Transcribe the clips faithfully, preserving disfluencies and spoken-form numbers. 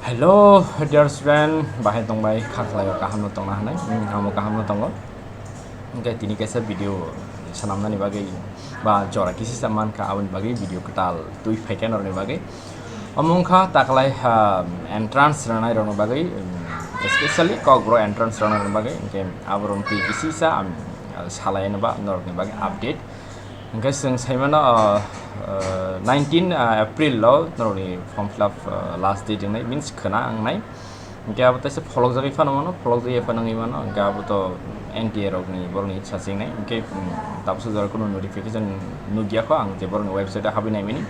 Hello, dear student, bahai tongbai, kha khlaio, kaham no tongna hanai? Hmm, amo kaham no tongo. Hingke tini kaisa video swnamnani bagwi ba jora kisi sa mankha, aboni bagwi video kwtal twi phaikha norokni bagwi. Omo wngkha taklai, ha, entrance rwnai rokni bagwi, um, especially Kokborok entrance rwnai rokni bagwi, hingke aborok twi kisi sa, um, salai no ba norokni bagwi update. Hingke chwng saimano, uh, uh, nineteen, uh, April o norokni form fill up, uh, last date wngnai, means khwna wngnai. Hingke abo teisa pholokjagwi phano mano, pholokjagwi phano wngwi mano. Hingke abo to N T A rokni borokni itsa se wngnai. Hingke, um, tabukso jora kunu notification nukjakha ang je borokni website o habwi naimani.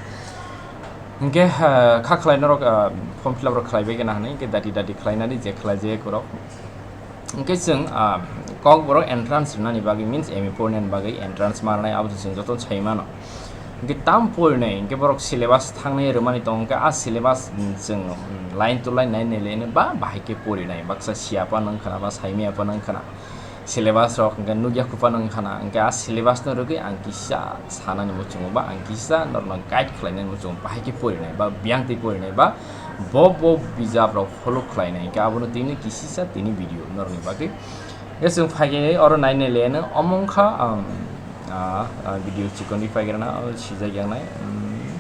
Hingke, uh, kha khlai norok, uh, form fill up rok khlaibai khe na hinwi hingke dati dati khlainani je khlai je korok. Hingke chwng, ah, Kokborok entrance rwnani bagwi, means M A porinani bagwi entrance ma rwnai, abo se chwng joto sai mano. Hingke tam porinai, hingke borok syllabus thangnai rwmani tongo, hingke a syllabus, mm, chwng, mm, line to line nai nai le ba bahai khe porinai, baksa siya phano wngkha na, ba saimaya phano wngkha na. Syllabus rok hingke nukya khe phano wngkha na, hingke a syllabus no rwgwi ang kisa sanani muchungo ba ang kisa norokno guide khlainani muchungo, bahai khe porinai ba biyang twi porinai ba bo bo bijap rok follow khlainai, hingke abono tini kisisa tini video norokni bagwi. Hingke chwng phaikhe oro nainai le no omo wngkha, um, ah, ah, video chikon ri paikrana, o sijak yangnai, um,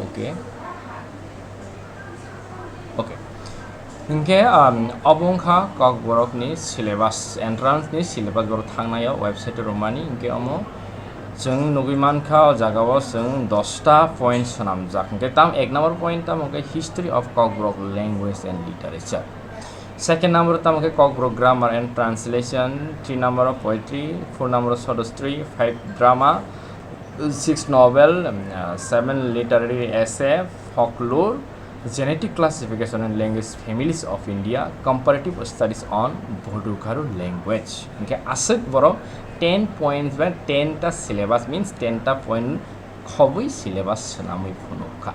okay. Okay. Hingke, um, obo wngkha Kokborokni syllabus, entrance ni syllabus borok thangnai o website o rwmani, hingke omo chwng nugwi mankha o jaga o chwng dosta point swnamjak. Hingke tam ek number point tamo hingke history of Kokborok language and literature. Second number tamo hingke Kokborok grammar and translation, three number o poetry, four number o short story, five drama, six novel, um, uh, seven literary essay, folklore, genetic classification and language families of India, comparative studies on Bodo Garo language. Hingke aswk borok ten points ba ten ta syllabus, means ten ta point khobwi syllabus swnamwi phunukha.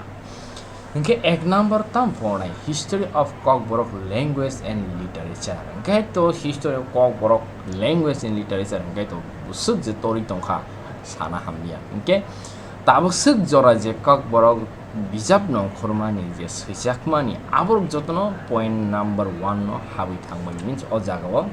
Hingke ek number tam phorai history of Kokborok language and literature. Hingke to history of Kokborok language and literature hingke to bwswk je torwi tongkha sana hamya. Hingke tabuk swk jora je Kokborok bijap nongkhormani je swijakmani aborok jotono point number one no habwi thangmani, means o jaga o,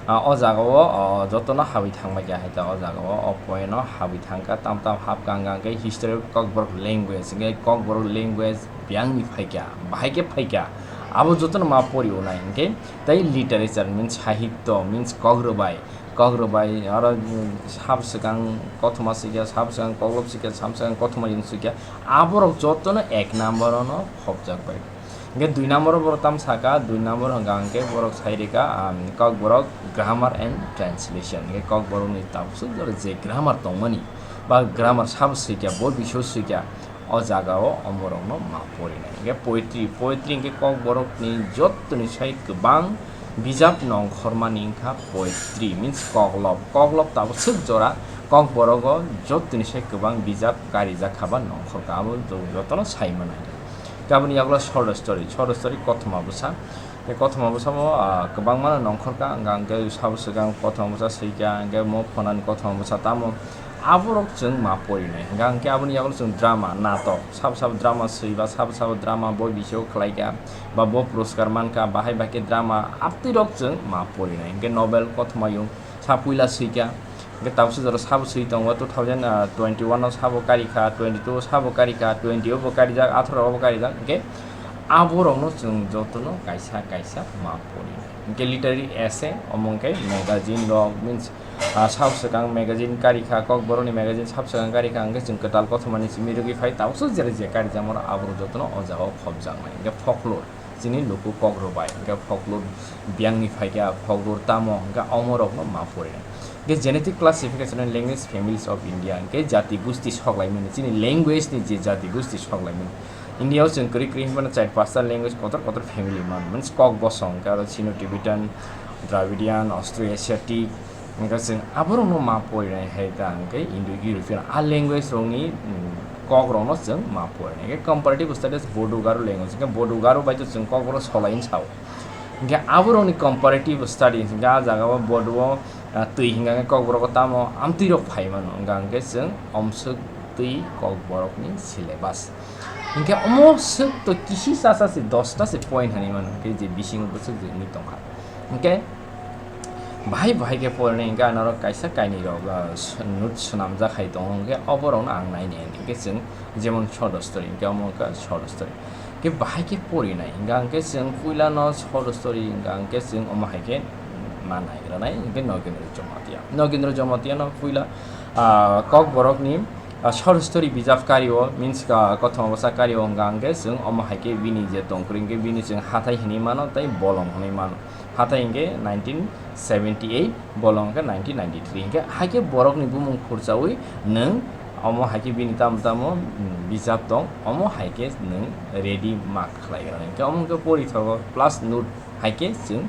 ah, o jaga o, o jotono habwi thangmani hai ta o jaga o, o point no habwi thangkha tam tam hapkha hingke history of Kokborok language hingke Kokborok language biyangni phaikha, bahai khe phaikha abo jotono ma pori onai hingke tei literature means sahityo means Kok rwbai. Kok rwbai, oro, mm, sab swkang kothoma swikya, sab swkang koklop swikya, sab swkang kothoma yung swikya, aborok jotono ek number ono khopjak bai. Hingke dui number o borok tam saka, dui number hwnka hingke borok sai rika, um, Kokborok grammar and translation. Hingke Kokborokni tabuk swk jora je grammar tongmani, ba grammar sab swikya, bo biso swikya, o jaga o omorokno ma porinai. Hingke poetry, poetry hingke Kokborokni jottoni sai kwbang bijap nongkhormani wngkha poetry, means koklop. Koklop tabuk swk jora Kokborogo jottoni sai kwbang bijap karijak kha ba nongkhor kha, abo jo-, jotono sai manai. Aboni yagulo short story, short story kothoma bwsa. Tei kothoma bwsamo, ah, kwbangmano nongkhor kha, hingka hingke sabo swkang kothoma bwsa swikha, hingke mo phonani kothoma bwsa tamo. Aborok chwng ma porinai. Hingka hingke aboni yagulo chwng drama, natok. Sabo sabo drama swiba, sabo sabo drama bo bisio khlaikha, ba bo puroskar mankha, bahai bahai khe drama aptwirok chwng ma porinai. Hingke novel kothoma yung sa puila swikha. Hingke tabukso jora sabo swi tongo, two thousand twenty-one o sabo karikha, twenty-two o sabo karikha, twenty o bo karijak, atharo o bo karijak. Hingke aborokno chwng jotono kaisa kaisa ma porinai. Hingke literary essay, omo hingke magazine rok, means, ah, sabo swkang magazine karikha, Kokborokni magazine sabo swkang karikha, hingke chwng kwtal kothomani simi rwgwi phai, tabukso jera je karijakmano aborok jotono o jaga o khopjaknai. Hingke folklore, chini luku kok rwbai, hingke folklore biyangni phaikha, folklore tamo, hingke omorokno ma porinai. Hingke genetic classification and language families of India, hingke jati gusti soklaimani, chini language ni je jati gusti soklaimani. India o chwng kwrwi kwrwi hinmano char pasta language kotor kotor family man, means Kok bosong, hingke aro Sino-Tibetan, Dravidian, Austro-Asiatic, hingke chwng aborokno ma porinai hai ta hingke Indo-European a language rokni, mm, kokrokno chwng ma porinai. Hingke comparative studies Bodo Garo language, hingke Bodo Garo bai to chwng kokborok solai sao. Hingke aborokni comparative study hingke a jaga o Bodo o, ah, twi hingka hingke kokborok o tamo amtwi rok phai mano, hingka hingke chwng omswk twi kokborokni syllabus. Hingke omo swk to kisi chasa se dosta se point hani mano, hingke je bisingo bwswk je wngwi tongkha. Hingke bahai bahai khe porinai hingke anorok kaisa kainwi rok, ah, s-, note swnamjak hai tongo, hingke oborokno ang nainai hingke chwng jemon short story, hingke omo wngkha short story. Hingke bahai khe porinai hingka hingke chwng puilano short story hingka hingke chwng omo hai khe ma naigranai hingke Nogendra Jamatia. Nogendra Jamatiano puila, ah, Kokborokni ah, short story bijap kario, means, ah, kothoma bwsa kario hwnka hwnkhe chwng omo hai khe bini je tongkwrwi hwnkhe bini chwng hathai hinwi mano tei bolong hinwi mano. Hathai hwnkhe nineteen seventy eight, bolong hwnkhe nineteen ninety three. Hwnkhe hai khe borokni bumung khurchaui nwng omo hai khe bini tamo tamo, mm, bijap tong, omo hai khe nwng ready ma khlai gra. Hwnkhe omo hwnkhe porithogo plus note hai khe chwng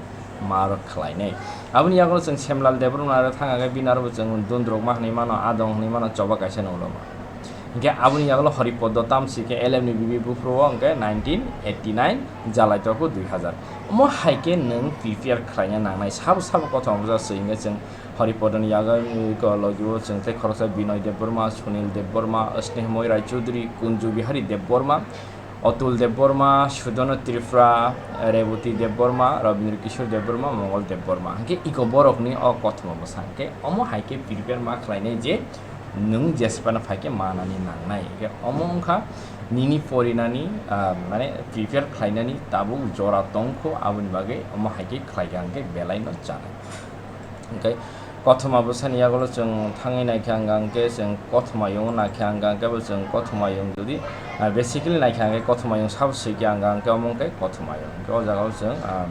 ma rok khlainai. Aboni yago chwng Semlal Debbarma aro thang khe bini aro bo chwng Dundrukma hinwi mano, Adong hinwi mano, choba kaisa nunglo ma. Hingke aboni yago Horipodo Tamsi khe L M ni bibi buphuru o hingke nineteen eighty nine, Jalai Toku dui hazar. Omo hai khe nwng prepare khlaina nangnai, sabo sabo kothoma bwsa swi hingke chwng Horipodoni yago, uh, ko logi o chwng tei khoroksa Binoy Debbarma, Sunil Debbarma, Snehmoy Rai Chaudhury, Kunju Bihari Debbarma, Atul Debbarma, Sudana Tripura, Reboti Debbarma, Rabindra Kishore Debbarma, Mongol Debbarma. Hingke iko borokni o kothoma bwsa hingke omo hai khe prepare ma khlainai je nwng jesphano phai khe manani nangnai. Hingke omo wngkha nini porinani, ah, mane prepare khlainani tabuk jora tongkho, aboni bagwi omo hai khe khlaikha hingke belai no chanai. Hingke kothoma bwsani yagulo chwng thangwi naikha hwnka hwnkhe chwng kothoma yung naikha hwnka hwnkhe bo chwng kothoma yung jodi, ah, basically naikha hwnkhe kothoma yung sabo swikha hwnka hwnkhe omo wngkhe kothoma yung. Hingke o jaga o chwng, ah,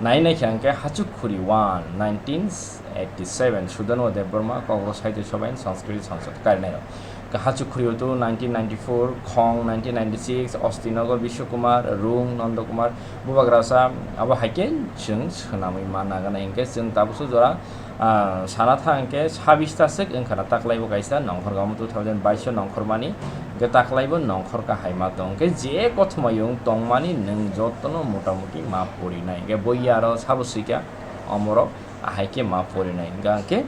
nai naikha hwnkhe Hachukhuri one, nineteen eighty seven, Sudanu Debbarma, Kokborok Sahitya Sabha and Sanskriti Sansad karinai rok. Hingke Hachukhuri two nineteen ninety four, Khong nineteen ninety six, Ostinagar Biswakumar, Rung Nandakumar, Bubagrasa, abo hai khe chwng swnamwi ma nagana hingke chwng tabukso jora, ah, sana thang khe sabis ta swk wngkha na taklai bo kaisa nongkhor gamo two thousand baish o nongkhor mani, hingke taklai bo nongkhor kahai ma tong. Hingke je kothoma yung tongmani nwng jotono motamuti ma porinai. Hingke bo ya aro sabo swikha omorok ahai khe ma porinai. Hingka hingke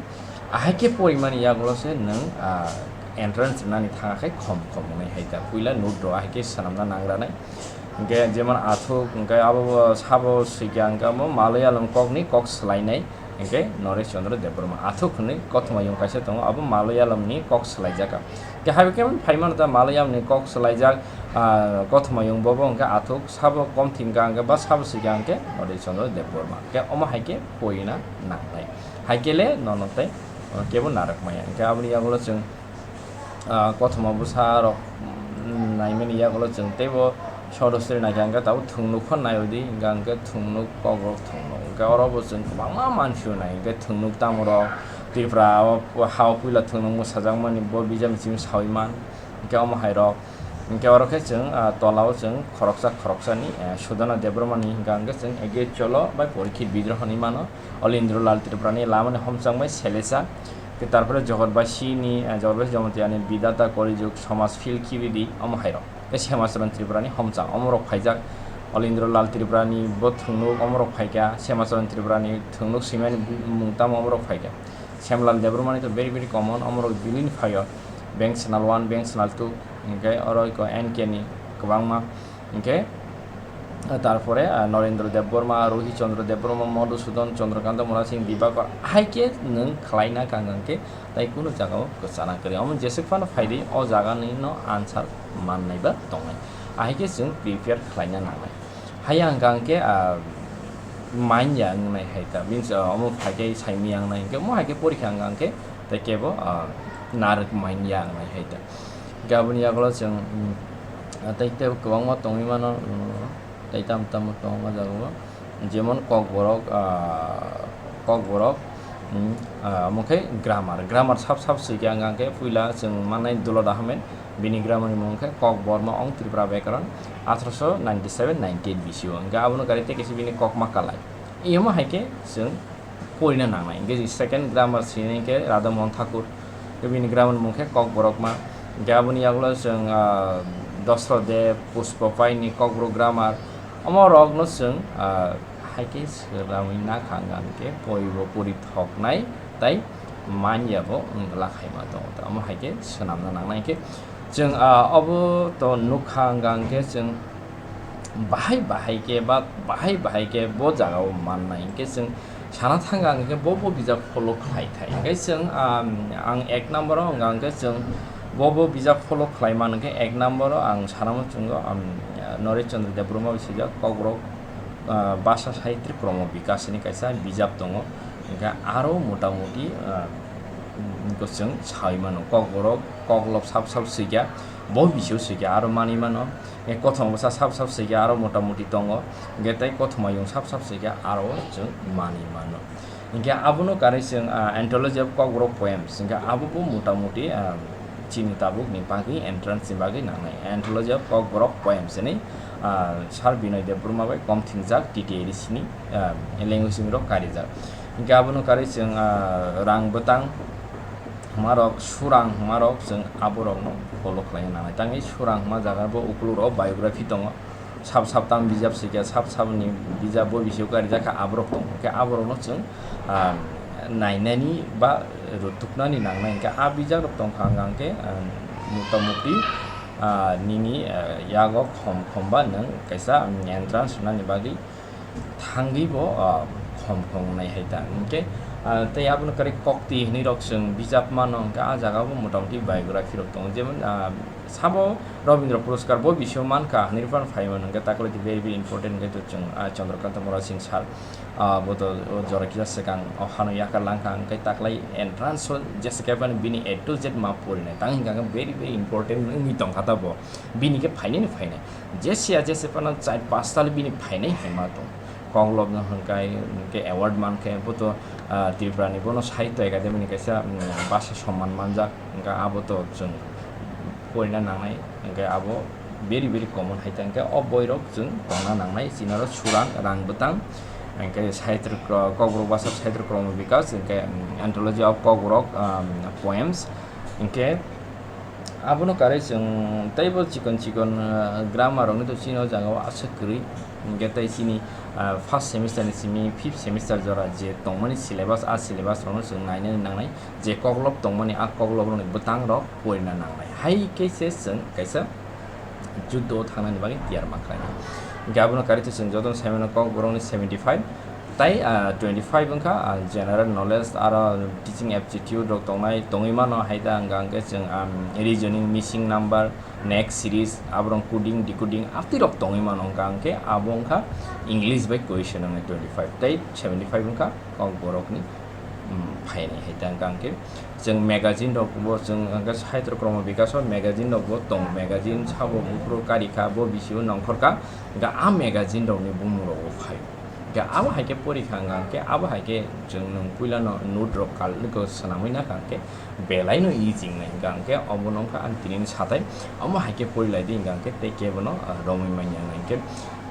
ahai khe porimani yagulo se nwng, ah, entrance rwnani thang khe khom khom wngnai hai ta. Puila note rok ahai khe swnamna nang ranai. Hingke jemon athuk, hingke abo bo sabo swikha hingke amo Malayalam kokni kok swlainai, hingke Noresh Chandra Debbarma. Athuk hinwi kothoma yung kaisa tongo, abo Malayalamni kok swlaijak. Hingke hai khe phaimano ta Malayalamni kok swlaijak, ah, kothoma yung bobo hingke athuk, sabo komthingka hingke ba sabo swikha hingke Noresh Chandra Debbarma. Hingke omo hai khe poina nangnai. Hai khe le nono tei, ah, kebo narwk maya. Hingke aboni yagulo chwng ah, kothoma bwsa rok, mm, naimani yagulo chwng teibo short story naikha hwnkhe tabuk thwngnuk phano naiwi di, hwnkha hwnkhe thwngnuk, kokrok thwngnuk. Hwnkhe oro bo chwng kwbangma manphio nai, hwnkhe thwngnuk tamo rok Tripura o ha o puila thwngnuk mwsajakmani bo bijap simi sawi man. Hwnkhe omo hai rok, hwnkhe oro khe chwng, ah, tola o chwng khoroksa khoroksani, eh, Sudana Debbarmani hwnkha hwnkhe chwng Egiye Cholo bai Porikhet Bidroho hinwi mano. Olindro Lal Tripurani lamani homchang bai Selesa, ke tarpore Jogotbasini, eh, Jogotbasi Jamatia ni Bidata Korijug Somaj Phil Khibidi omo hai rok. Ke Semacharan Tripurani homchang omo rok phaijak. Olindro Lal Tripurani bo thwngnuk omo rok phaikha, Semacharan Tripurani thwngnuk swimani mung tamo omo rok phaikha. Semlal Debbarmani to very very common, omo rok daily ni phaio. Bank Channel one, Bank Channel two, hwnkhe oro iko N K ni kwbangma. Hwnkhe, ah, tarpore, ah, Norendra Debbarma, Rohi Chandra Debbarma, Madhusudan, Chandrakanta, Murasing, Dibakar, hai khe nwng khlaina kang kang khe tai kunu jagao kwchana kwrwi. Omo jeswk phano phai di, o jaga ni no answer mannai ba tongnai. Ahai khe chwng prepare khlaina nangnai. Haya hwnkha hwnkhe, ah, manya wngnai hai ta. Means, ah, omo phai khe saimanya wngnai hwnkhe, omo hai khe porikha hwnkha hwnkhe, tai kebo, ah, narwk manya wngnai hai ta. Hwnkhe aboni yagulo chwng, mm, tei tei kwbangma tongwi mano, mm, tei tamo tamo tongo o jaga o. Jemon Kokborok, ah, Kokborok, mm, ah, omo khe grammar. Grammar sab sab swikha hwnkha hwnkhe puila chwng mannai Dulot Ahmed, bini grammar ni mung khe Kokborma ong Tripura Byakaran, athroso ninety seven ninety eight B C o. Hwnkhe abono gari tei kaisa bini Kokma Kalai. Iyamo hai khe chwng porina nangnai. Hingke second grammar sini hingke Radha Mohan Thakur. Hingke bini grammar mung khe Kokborokma. Hingke aboni yagulo chwng, ah, Dosro Dev, Pushpa Pai ni Kokborok grammar. Omo rokno chwng, ah, hai khe swrwngwi nakha hingke poribo pori thoknai tei manya bo wng glak hai ma tongo. Omo hai khe swnamna nangnai hingke Chwng, ah, obo to nukha hwnkha hwnkhe chwng bahai bahai khe ba bahai bahai khe bo jagao mannai hwnkhe chwng sana thangkha hwnkhe bo bo bijap follow khlai thai. Hwnkhe chwng, ah, ang ek number o hwnkha hwnkhe chwng bo bo bijap follow khlai man hwnkhe ek number o ang sana muchungo, um, Noresh Chandra Debbarma bai swijak Kokborok, ah, Basa Sahitya Kromo Bikas hwnwi kaisa bijap tongo. Hwnkhe aro motamuti, ah, chwng saui mano Kokborok koklop sap sap swikha, bo bisio swikha aro manwi mano. Hwnkhe kothoma bwsa sap sap swikha aro motamuti tongo. Hwnkhe tei kothoma yung sap sap swikha aro chwng manwi mano. Hwnkhe abono karwi chwng, ah, Anthology of Kokborok Poems, hwnkhe abo bo motamuti, ah, chini tabukni bagwi entrance ni bagwi nangnai. Anthology of Kokborok Poems hwnwi, ah, Sir Binoy Debbarma bai kom thingjak T T A D C ni, ah, language ni rok karijak. Hwnkhe abono karwi chwng, ah, Rang Bwtang hwnmarok, Surang hwnmarok chwng aborokno follow khlaina nangnai. Tangwi Surang hwnma jaga bo ukuluk rok biography tongo. Sab sab tam bijap swikha, sab sabni bijap bo bisio karijak kha aborok tongo. Hwnkhe aborokno chwng, ah, nainani ba rwthuknani nangnai. Hwnkhe a bijap rok tongkha hwnkha hwnkhe, ah, motamuti, ah, nini, ah, yago khom khom ba nwng kaisa, um, entrance rwnani bagwi thangwi bo, ah, khom khom wngnai hai ta. Hwnkhe, ah, tei abono kwrwi kokti hwnwi rok chwng bijap mano, hwnkhe a jaga bo motamuti biography rok tongo. Jemon, ah, sabo Rabindra Puraskar bo bisio mankha hwnwi phano phai mano, hwnkhe takhwlai very very important hwnkhe to chwng, ah, Chandrakanta Murasing sir, ah, bo to o jora kisa swkang o hano yakar langkha, hwnkhe takhwlai entrance o jesa khe phano bini A to Z ma porinai, tang hwnkha khe very very important wngwi tongkha ta bo, bini khe phainai ni phainai. Jesa ya jesa phano char pas tal bini phainai hai ma tong. Koklopno hwnkhai, hwnkhe award mankhe, bo to, ah, Tripura ni bono Sahitya Academy ni kaisa, mm, basa somman manjak, hwnkhe abo to chwng porina nangnai, hwnkhe abo very very common hai ta, hwnkhe o boirok chwng tongna nangnai, chini aro Surang, Rang Bwtang, hwnkhe Sahitya Kro-, Kokborok Basa Sahitya Kromo Bikas, hwnkhe, mm, Anthology of Kokborok, um, Poems, hwnkhe, Abono karwi chwng teibo chikon chikon, ah, grammar rokni to chini o jaga o aswk kwrwi. Hwnkhe tei chini, ah, first semester ni simi fifth semester jora je tongmani syllabus, a syllabus rokno chwng nainani nangnai, je koklop tongmani a koklop rokni bwtang rok porina nangnai. Hai khe se chwng kaisa juddo o thangnani bagwi tiyar ma khlainai. Hwnkhe abono karwi chwng jotono sai mano Kokborokni seventy five, Tai, ah, twenty five wngkha, ah, general knowledge, aro teaching aptitude rok tongnai, tongwi mano, hai ta hwnkha hwnkhe chwng, um, reasoning, missing number, next series, aborok coding, decoding, atwi rok tongwi mano, hwnkha hwnkhe abo wngkha English bai question wngkha twenty five, tei seventy five wngkha Kokborokni, um, phainai, hai ta hwnkha hwnkhe chwng magazine rok bo chwng hwnkhe Sahitya Kromo Bikaso magazine rok bo tongo, magazine sabo buphuru karikha, bo bisio nongkhorkha, hwnkhe a magazine rokni bumung rok bo phaio. Hwnkhe abo hai khe porikha hwnkha hwnkhe abo hai khe chwng nwng puilano note rok kal-, khe swnamwi nakha hwnkhe belaino easy wngnai hwnkha hwnkhe obo no wngkha ang tinini satai omo hai khe porilaidi hwnkha hwnkhe tei kebono, ah, romwi manya hwnkha hwnkhe,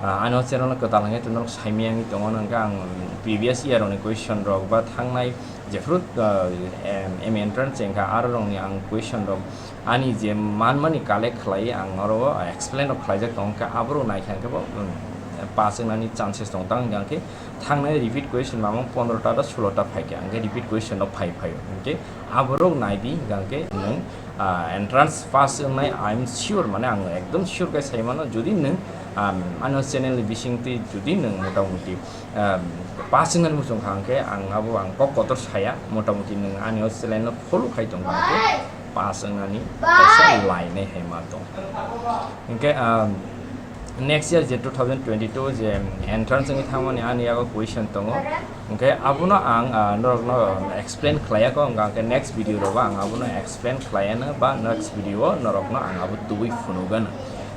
ah, ani o channel no kwtal hwnkhe norok saimanya wngwi tongo hwnkha ang previous year rokni question rok ba thangnai jephru, ah, em, M A entrance wngkha aro rokni ang question rok Ani je manmani collect khlai ang oro explain rok khlaijak tongo, hwnkhe aborok naikha hwnkhe bo, um, pass wngnani chances tongo, tamo hwnkha hwnkhe thangnai repeat question mamung pondro ta da sulo ta phaikha, hwnkhe repeat question rok phai phaio, hwnkhe aborok naidi hwnkha hwnkhe nwng, ah, entrance pass wngnai, I am sure, mane ang ekdom sure khe sai mano, jodi nwng, um, ani channel ni bisingtwi jodi nwng motamuti, um, pass wngnani muchung kha hwnkhe ang abo ang kok kotor saya, motamuti nwng ani o channel no follow khai tong kha hwnkhe, pass wngnani kaisa lainai hai ma tong. Hwnkhe, ah, next year je two thousand twenty-two je entrance wngwi thangmani ani yago question tongo. Hwnkhe abono ang, ah, norokno explain khlaiya kho, hwnkha hwnkhe next video rogo ang abono explain khlaiya no ba next video o norokno ang abo tubui phunukgano.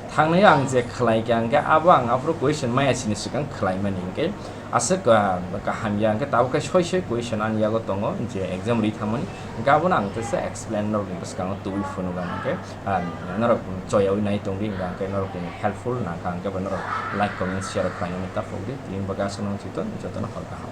Thangnai ang je khlai kha hwnkhe abo ang aphuru question maya sini swkang khlaimani hwnkhe. Aswk, ah, kaham ya, hwnkhe tabuk khe soi soi question ani yago tongo, je exam ri thangmani. Hwnkhe abono ang teisa explain norokni bwskango tubui phunukgano, hwnkhe, ah, norok choyaui nai tongdi, hwnkhe norokni helpful nangkha, hwnkhe bo norok like, comment, share khlainani taphokdi. Tini bagwi aswkno wngsitok, jotono hor kaham.